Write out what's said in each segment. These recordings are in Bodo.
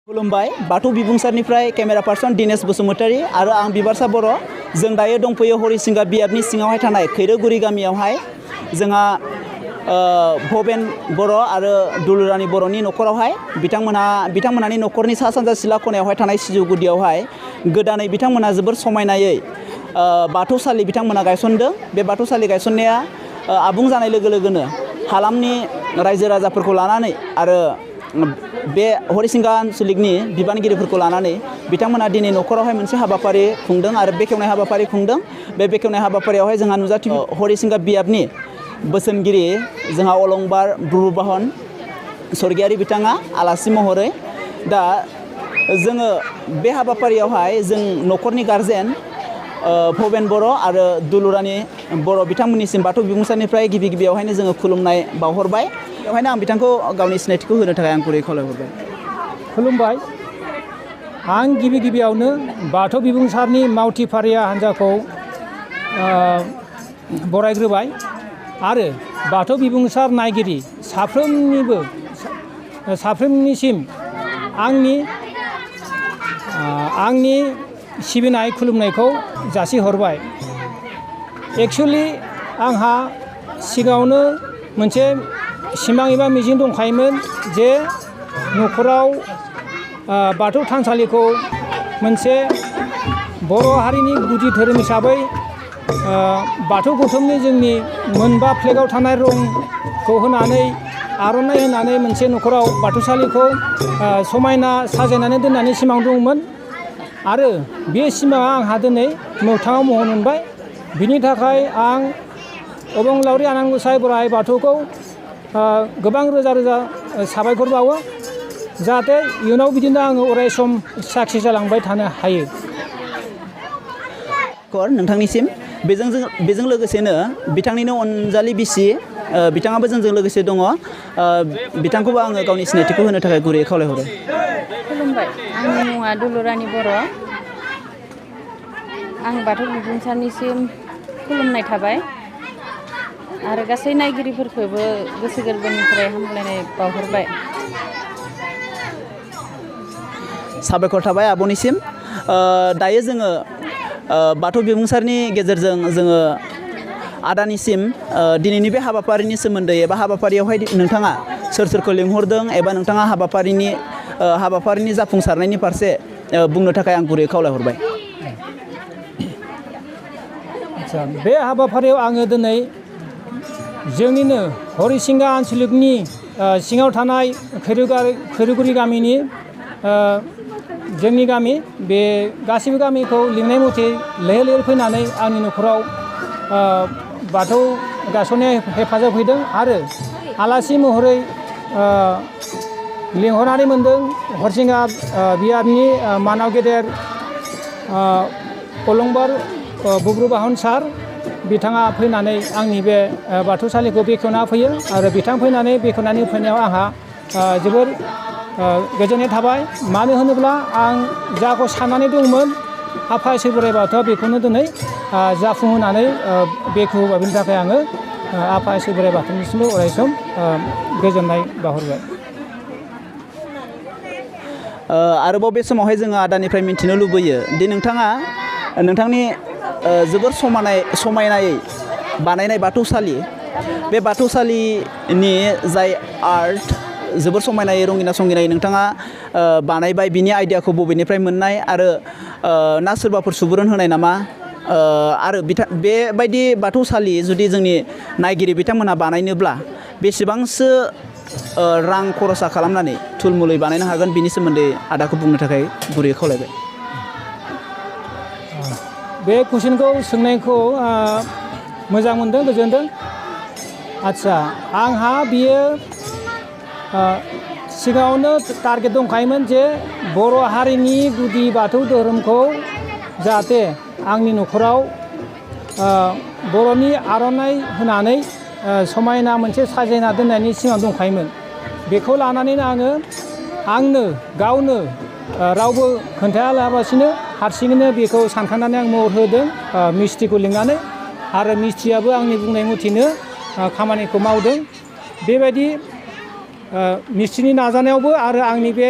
खुलुमबाय बाथौ बिबुंसारनिफ्राय केमेरा पार्सन दिनेश बसुमतारी आरो आं बिबारसा बर' जों दायो दंफैयो हरिसिंगा बियाबनि सिङावहाय थानाय खैरोगुरि गामियावहाय जोंहा भबेन बर' आरो दुलुरानि बर'नि न'खरावहाय बिथांमोनानि न'खरनि सा सानजा सिला खनायावहाय थानाय सिजौ गुदियावहाय गोदानै बिथांमोना जोबोर समायनायै बाथौसालि बिथांमोना गायसनदों। बे बाथौसालि गायसननाया आबुं जानाय लोगो लोगोनो हालामनि रायजो राजाफोरखौ लानानै आरो बे हरिसिंगा आनसलिकनि बिबानगिरिफोरखौ लानानै बिथांमोना दिनै न'खरावहाय मोनसे हाबाफारि खुंदों आरो बेखेवनाय हाबाफारि खुंदों। बे बेखेवनाय हाबाफारियावहाय जोंहा नुजाथियो हरिसिंगा बियाबनि बोसोनगिरि जोंहा अलंबार बुरुबाहन स्वर्गियारि बिथाङा आलासि महरै दा जोङो बे हाबाफारियावहाय जों न'खरनि गारजेन भबेन बर' आरो दुलुरानि बर' बिथांमोननिसिम बाथौ बिबुंसारनिफ्राय गिबियावहायनो जोङो खुलुमनाय बावहरबाय। बेवहायनो आं बिथांखौ गावनि सिनायथिखौ होनो थाखाय आं गुरै खावलायहरबाय। खुलुमबाय। आं गिबियावनो बाथौ बिबुंसारनि मावथि फारिया हान्जाखौ बरायग्रोबाय आरो बाथौ बिबुंसार नायगिरि साफ्रोमनिसिम आंनि सिबिनाय खुलुमनायखौ जासिहरबाय। एक्सुवेलि आंहा सिगाङावनो मोनसे सिमां एबा मिजिं दंखायोमोन जे न'खराव बाथौ थानसालिखौ मोनसे बर' हारिनि गुदि धोरोम हिसाबै बाथौ गौथुमनि जोंनि मोनबा फ्लेगाव थानाय रंखौ होनानै आर'नाइ होनानै मोनसे न'खराव बाथौसालिखौ समायना साजायनानै दोननानै सिमां दंमोन आरो बे सिमाङा आंहा दिनै मोगथाङाव महर मोनबाय। बिनि थाखाय आं अबंलावरि आनान गसाइ बोराइ बाथौखौ गोबां रोजा साबायखर बावो जाहाथे इयुनाव बिदिनो आङो अराय सम साक्सेस जालांबाय थानो हायो। नोंथांनिसिम बेजों लोगोसेनो बिथांनिनो अनजालि बिसि बिथाङाबो जोंजों लोगोसे दङ। बिथांखौबो आङो गावनि सिनायथिखौ होनो थाखाय गुरैयै खावलायहरो। खुलुमबाय। आंनि मुङा दुलुरानि बर'। आं बाथौ बिबुंसारनिसिम खुलुमनाय थाबाय आरो गासै नायगिरिफोरखौबो गोसो गोरबोनिफ्राय हामलायनाय बावहरबाय। साबायखर थाबाय आब'निसिम। दायो जोङो बाथौ बिबुंसारनि गेजेरजों जोङो आदानिसिम दिनैनि बे हाबाफारिनि सोमोन्दै एबा हाबाफारियावहाय नोंथाङा सोरखौ लिंहरदों एबा नोंथाङा हाबाफारिनि जाफुंसारनायनि फारसे बुंनो थाखाय आं गुरै खावलायहरबाय। आदसा, बे हाबाफारियाव आङो दिनै जोंनिनो हरिसिंगा आनसलिकनि सिङाव थानाय खैरोगुरि गामिनि जोंनि गामि बे गासैबो गामिखौ लिंनाय मथे लैहोर फैनानै आंनि न'खराव बाथौ गायसननायाव हेफाजाब हैदों आरो आलासि महरै लिंहरनानै मोनदों हरिसिंगा बियाबनि मानाव गेदेर अलंबार बुब्रुबाहन सार बिथाङा फैनानै आंनि बे बाथौसालिखौ बेखेवना फैयो आरो बिथां फैनानै बेखेवनानै फैनायाव आंहा जोबोर गोजोननाय थाबाय। मानो होनोब्ला आं जाखौ साननानै दंमोन आफा इसोर बोराइ बाथौआ बेखौनो दिनै जाफुंहोनानै बेखेवहोबाय। बेनि थाखाय आङो आफा इसोर बोराइ बाथौनिसिमबो अरायसम गोजोननाय बावहरबाय। आरोबाव बे समावहाय जोङो आदानिफ्राय मिन्थिनो लुबैयो दि नोंथाङा नोंथांनि जोबोर समायनायै बानायनाय बाथौसालि बे बाथौसालिनि जाय आर्ट जोबोर समायनायै रंगिना संगिनायै नोंथाङा बानायबाय बिनि आइडियाखौ बबेनिफ्राय मोननाय आरो ना सोरबाफोर सुबुरुन होनाय नामा? आरो बेबायदि बाथौसालि जुदि जोंनि नायगिरि बिथांमोनहा बानायनोब्ला बेसेबांसो रां खरसा खालामनानै थुलमुलै बानायनो हागोन बिनि सोमोन्दै आदाखौ बुंनो थाखाय गुरैयै खावलायबाय। बे कुइसनखौ सोंनायखौ मोजां मोनदों, गोजोनदों। आदसा, आंहा बियो सिगाङावनो टारगेट दंखायोमोन जे बर' हारिनि गुदि बाथौ धोरोमखौ जाहाथे आंनि न'खराव बर'नि आर'नाइ होनानै समायना मोनसे साजायना दोननायनि सिमां दंखायोमोन। बेखौ लानानैनो आंनो गावनो रावबो खोन्थायालाबासिनो हारसिङैनो बेखौ सानखांनानै आं महर होदों मिस्ट्रिखौ लिंनानै आरो मिस्ट्रियाबो आंनि बुंनाय मथेनो खामानिखौ मावदों। बेबायदि मिस्ट्रिनि नाजानायावबो आरो आंनि बे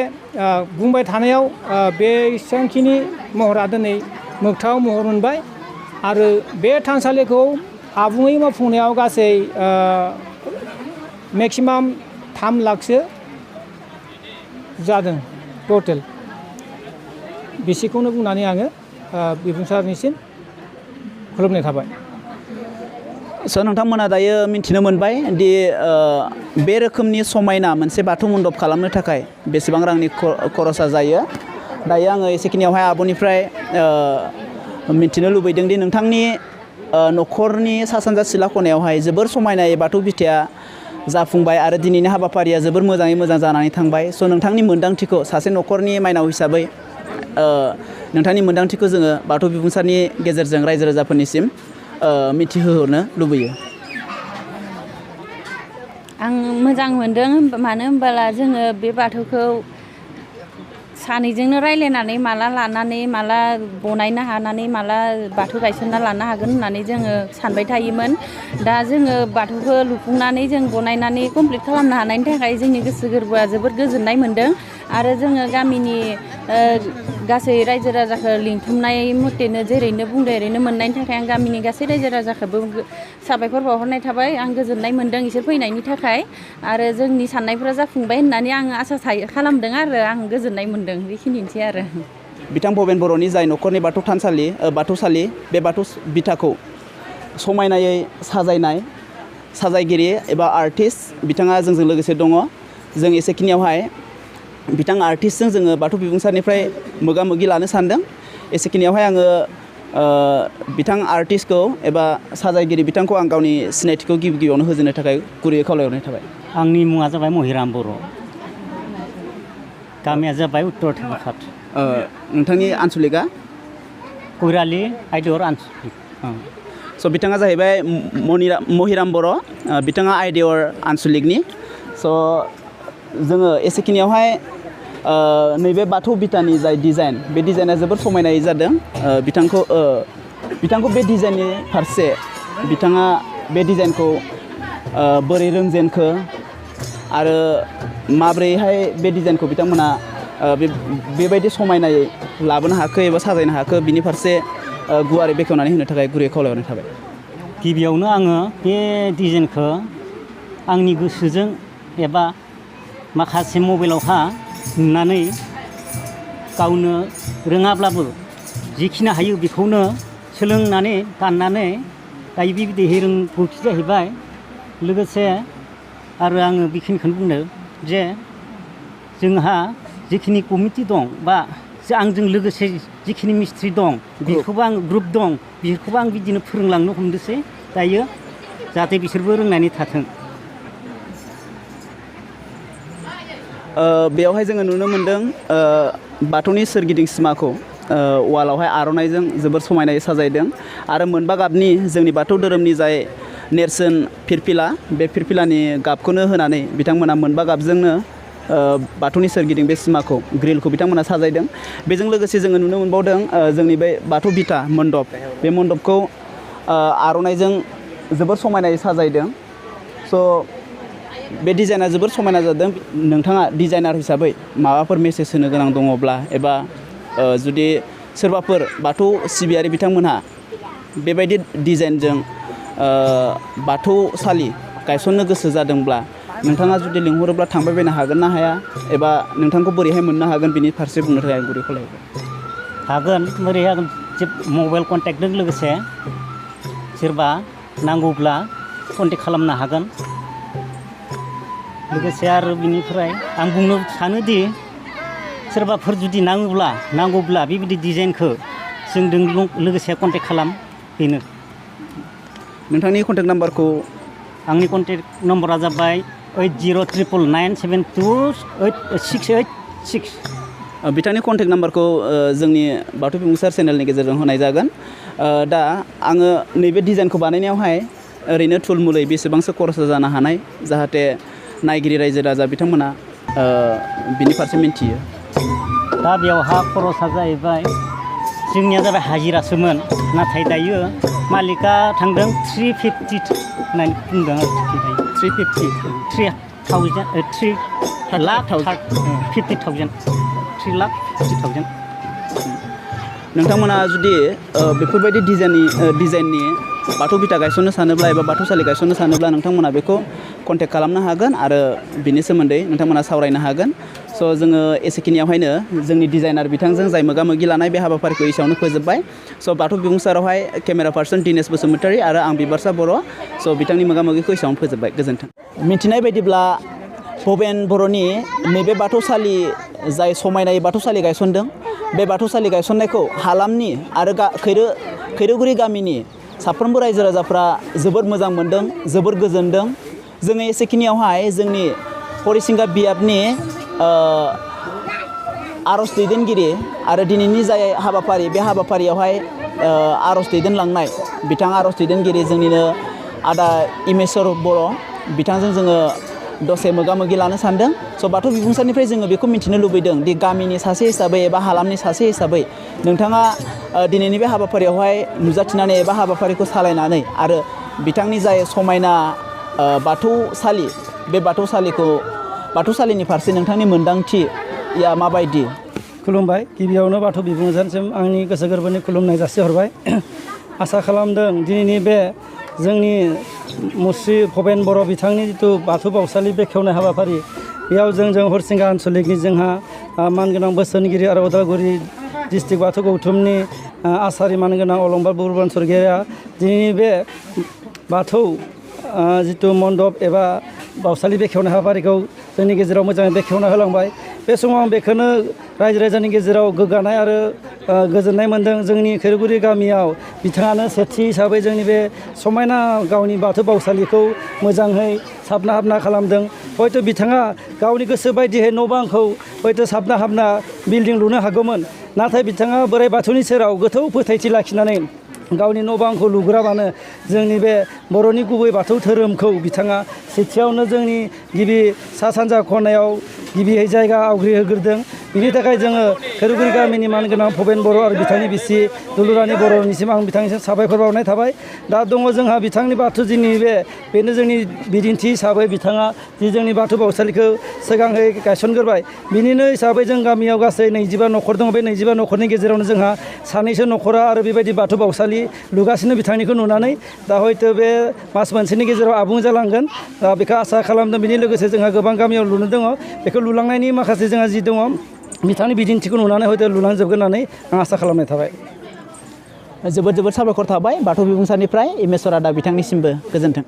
बुंबाय थानायाव बे एसेबांखिनि महरा दिनै मोगथाङाव महर मोनबाय आरो बे थानसालिखौ आबुङै मावफुंनायाव गासै मेक्सिमाम 3 लाखसो जादों टटेल बेसेखौनो बुंनानै आङो बिबुंसारनिसिम खुलुमनाय थाबाय। स' नोंथांमोना दायो मिन्थिनो मोनबाय दि बे रोखोमनि समायना मोनसे बाथौ मन्दप खालामनो थाखाय बेसेबां रांनि खरसा जायो। दायो आङो एसेखिनियावहाय आब'निफ्राय मिन्थिनो लुबैदों दि नोंथांनि न'खरनि सा सानजा सिला खनायावहाय जोबोर समायनायै बाथौ बिथाया जाफुंबाय आरो दिनैनि हाबाफारिया जोबोर मोजाङै मोजां जानानै थांबाय। स' नोंथांनि मोन्दांथिखौ सासे न'खरनि माइनाव हिसाबै नोंथांनि मोन्दांथिखौ जोङो बाथौ बिबुंसारनि गेजेरजों रायजो राजाफोरनिसिम मिथिहोहरनो लुबैयो। आं मोजां मोनदों मानो होनबोला जोङो बे बाथौखौ सानैजोंनो रायज्लायनानै माला लानानै माला बनायनो हानानै माला बाथौ गायसनना लानो हागोन होननानै जोङो सानबाय थायोमोन। दा जोङो बाथौखौ लुफुंनानै जों बनायनानै कमप्लिट खालामनो हानायनि थाखाय जोंनि गोसो गोरबोआ जोबोद गोजोननाय मोनदों आरो जोङो गामिनि गासै रायजो राजाखौ लिंथुमनाय मथेनो जेरैनो बुंदों ओरैनो मोननायनि थाखाय आं गामिनि गासै रायजो राजाखौबो साबायखर बावहरनाय थाबाय। आं गोजोननाय मोनदों इसोर फैनायनि थाखाय आरो जोंनि साननायफोरा जाफुंबाय होननानै आं आसा खालामदों आरो आं गोजोननाय मोनदों। बेखिनिसै आरो बिथां भबेन बर'नि जाय न'खरनि बाथौ बाथौसालि बे बाथौ बिथाखौ समायनायै साजायगिरि एबा आर्टिस्ट बिथाङा जोंजों लोगोसे दङ। जों एसेखिनियावहाय बिथां आर्टिस्टजों जोङो बाथौ बिबुंसारनिफ्राय मोगा मोगि लानो सानदों। एसेखिनियावहाय आङो बिथां आर्टिस्टखौ एबा साजायगिरि बिथांखौ आं गावनि सिनायथिखौ गिबियावनो होजेननो थाखाय गुरैयै खावलायहरनाय थाबाय। आंनि मुङा जाबाय महिराम बर', गामिया जाबाय उत्तर टेमाखाट। नोंथांनि आनसलिकआ कइरालि आइदर आनसलिक। स' बिथाङा जाहैबाय महिराम बर', बिथाङा आइदेवर आनसलिकनि। स' जोङो एसेखिनियावहाय नैबे बाथौ बिथानि जाय डिजाइन बे डिजाइना जोबोर समायनायै जादों। बिथांखौ बे डिजाइननि फारसे बिथाङा बे डिजाइनखौ बोरै रोंजेनखो आरो माब्रैहाय बे डिजाइनखौ बिथांमोना बेबायदि समायनायै लाबोनो हाखो एबा साजायनो हाखो बिनि फारसे गुवारै बेखेवनानै होनो थाखाय गुरै खावलायहरनाय थाबाय। गिबियावनो आङो बे डिजाइनखौ आंनि गोसोजों एबा माखासे मबाइलावहा नुनानै गावनो रोङाब्लाबो जिखिनि हायो बेखौनो सोलोंनानै दाननानै दायो बेबायदि रोंगौथि जाहैबाय। लोगोसे आरो आङो बेखिनिखौनो बुंनो जे जोंहा जिखिनि कमिटि दं बा आंजों लोगोसे जिखिनि मिस्ट्रि दं बेखौबो आं ग्रुप दं बेखौबो आं बिदिनो फोरोंलांनो हमदोंसै दायो जाहाथे बिसोरबो रोंनानै थाथों। बेयावहाय जोङो नुनो मोनदों बाथौनि सोरगिदिं सिमाखौ वालावहाय आर'नाइजों जोबोर समायनायै साजायदों आरो मोनबा गाबनि जोंनि बाथौ धोरोमनि जाय नेरसोन फिरफिला बे फिरफिलानि गाबखौनो होनानै बिथांमोना मोनबा गाबजोंनो बाथौनि सोरगिदिं बे सिमाखौ ग्रिलखौ बिथांमोना साजायदों। बेजों लोगोसे जोङो नुनो मोनबावदों जोंनि बे बाथौ बिथा मण्डप बे मण्डपखौ आर'नाइजों जोबोर समायनायै साजायदों। स' बे डिजाइना जोबोर समायना जादों। नोंथाङा डिजाइनार हिसाबै माबाफोर मेसेज होनो गोनां दङब्ला एबा जुदि सोरबाफोर बाथौ सिबियारि बिथांमोनहा बेबायदि डिजाइनजों बाथौसालि गायसननो गोसो जादोंब्ला नोंथाङा जुदि लिंहरोब्ला थांबाय बायनो हागोन ना हाया एबा नोंथांखौ बोरैहाय मोननो हागोन बिनि फारसे बुंनो थाखाय गुरै खावलायबाय। हागोन बोरै हागोन मबाइल कन्टेक्टजों लोगोसे सोरबा नांगौब्ला कन्टेक्ट खालामनो हागोन। लोगोसे आरो बिनिफ्राय आं बुंनो सानोदि सोरबाफोर जुदि नांगौब्ला बेबायदि डिजाइनखौ जोंजों लोगोसे कन्टेक्ट खालाम बेनो। नोंथांनि कन्टेक्ट नाम्बारखौ आंनि कन्टेक्ट नम्बरा जाबाय 8099728686। बिथांनि कन्टेक्ट नाम्बारखौ जोंनि बाथौ बिबुंसार चेनेलनि गेजेरजों होनाय जागोन। दा आङो नैबे डिजाइनखौ बानायनायावहाय ओरैनो थुलमुलै बेसेबांसो खरसा जानो हानाय जाहाथे नायगिरि रायजो राजा बिथांमोना बिनि फारसे मिन्थियो। दा बेयावहा खरसा जाहैबाय जोंनिया जाबाय हाजिरासोमोन नाथाय दायो मालिकआ थांदों 350 होननानै बुंदों आरो 350 लाख 50,000 3 लाख 50,000 नोंथांमोना जुदि बेफोरबायदि डिजाइननि बाथौ बिथा गायसननो सानोब्ला एबा बाथौसालि गायसननो सानोब्ला नोंथांमोना बेखौ कन्टेक्ट खालामनो हागोन आरो बिनि सोमोन्दै नोंथांमोना सावरायनो हागोन। स' जोङो एसेखिनियावहायनो जोंनि डिजाइनार बिथांजों जाय मोगा-मोगि लानाय बे हाबाफारिखौ एसेयावनो फोजोबबाय। स' बाथौ बिबुंसारावहाय केमेरा पार्सन दिनेश बसुमतारी आरो आं बिबारसा बर'। स' बिथांनि मोगा-मोगिखौ एसेयावनो फोजोबबाय। गोजोन्थों। मिथिनाय बायदिब्ला भबेन बर'नि नैबे बाथौसालि जाय समायनायै बाथौसालि गायसनदों बे बाथौसालि गायसननायखौ हालामनि आरो खैरोगुरि गामिनि साफ्रोमबो रायजो राजाफ्रा जोबोद मोजां मोनदों, जोबोद गोजोनदों। जोङो एसेखिनियावहाय जोंनि हरिसिंगा बियाबनि आर'ज दैदेनगिरि आरो दिनैनि जाय हाबाफारि बे हाबाफारियावहाय आर'ज दैदेनलांनाय बिथां आर'ज दैदेनगिरि जोंनिनो आदा इमेस्वर बर' बिथांजों जोङो दसे मोगा-मोगि लानो सानदों। स' बाथौ बिबुंसारनिफ्राय जोङो बेखौ मिथिनो लुबैदों दि गामिनि सासे हिसाबै एबा हालामनि सासे हिसाबै नोंथाङा दिनैनि बे हाबाफारियावहाय नुजाथिनानै एबा हाबाफारिखौ सालायनानै आरो बिथांनि जाय समायना बाथौसालि बे बाथौसालिनि फारसे नोंथांनि मोन्दांथिया माबायदि? खुलुमबाय। गिबियावनो बाथौ बिबुंसारसिम आंनि गोसो गोरबोनि खुलुमनाय जासिहरबाय। आसा खालामदों दिनैनि बे जोंनि मुस्रि भबेन बर' बिथांनि जिथु बाथौ बावसालि बेखेवनाय हाबाफारि बेयाव जों हरिसिंगा आनसलिकनि जोंहा मानगोनां बोसोनगिरि आरो उदालगुरि डिस्ट्रिक्ट बाथौ गौथुमनि आसारि मानगोनां अलंबार बुरबान स्वर्गीया दिनैनि बे बाथौ जिथु मण्डप एबा बावसालि बेखेवनाय हाबाफारिखौ जोंनि गेजेराव मोजाङै बेखेवना होलांबाय। बे समाव आं बेखौनो रायजो राजानि गेजेराव गोग्गानाय आरो गोजोननाय मोन्दों। जोंनि खैरोगुरि गामियाव बिथाङानो सेथि हिसाबै जोंनि बे समायना गावनि बाथौ बावसालिखौ मोजाङै साबना हाबना खालामदों। हयथ' बिथाङा गावनि गोसो बायदियै न' बांखौ हयथ' साबना हाबना बिल्डिं लुनो हागौमोन, नाथाय बिथाङा बोराइ बाथौनि सेराव गोथौ फोथायथि लाखिनानै गावनि न' बांखौ लुग्राबानो जोंनि बे बर'नि गुबै बाथौ धोरोमखौ बिथाङा सेथियावनो जोंनि गिबि सा सानजा खनायाव गिबियै जायगा आवग्रिहोग्रोदों। बिनि थाखाय जोङो खैरोगुरि गामिनि मानगोनां भबेन बर' आरो बिथांनि बिसि दुलुरानि बर'निसिम आं बिथांनिसिम साबायखर बावनाय थाबाय। दा दङ जोंहा बिथांनि बाथौ दिननि बेनो जोंनि बिदिन्थि हिसाबै बिथाङा जि जोंनि बाथौ बावसालिखौ सिगाङै गायसनग्रोबाय। बिनिनो हिसाबै जों गामियाव गासै 25 न'खर दङ। बे 25 न'खरनि गेजेरावनो जोंहा सानैसो न'खरा आरो बेबायदि बाथौ बावसालि लुगासिनो बिथांनिखौ नुनानै दा हयथ' बे मास मोनसेनि गेजेराव आबुं जालांगोन। दा बेखौ आसा खालामदों। बेनि लोगोसे जोंहा गोबां गामियाव लुनो दङ। बेखौ लुलांनायनि माखासे जोंहा जि दङ बिथांनि बिदिन्थिखौ नुनानै हयथ' लुलांजोबगोन होननानै आं आसा खालामनाय थाबाय। जोबोद साबायखर थाबाय बाथौ बिबुंसारनिफ्राय इमेस्वर आदा बिथांनिसिमबो। गोजोन्थों।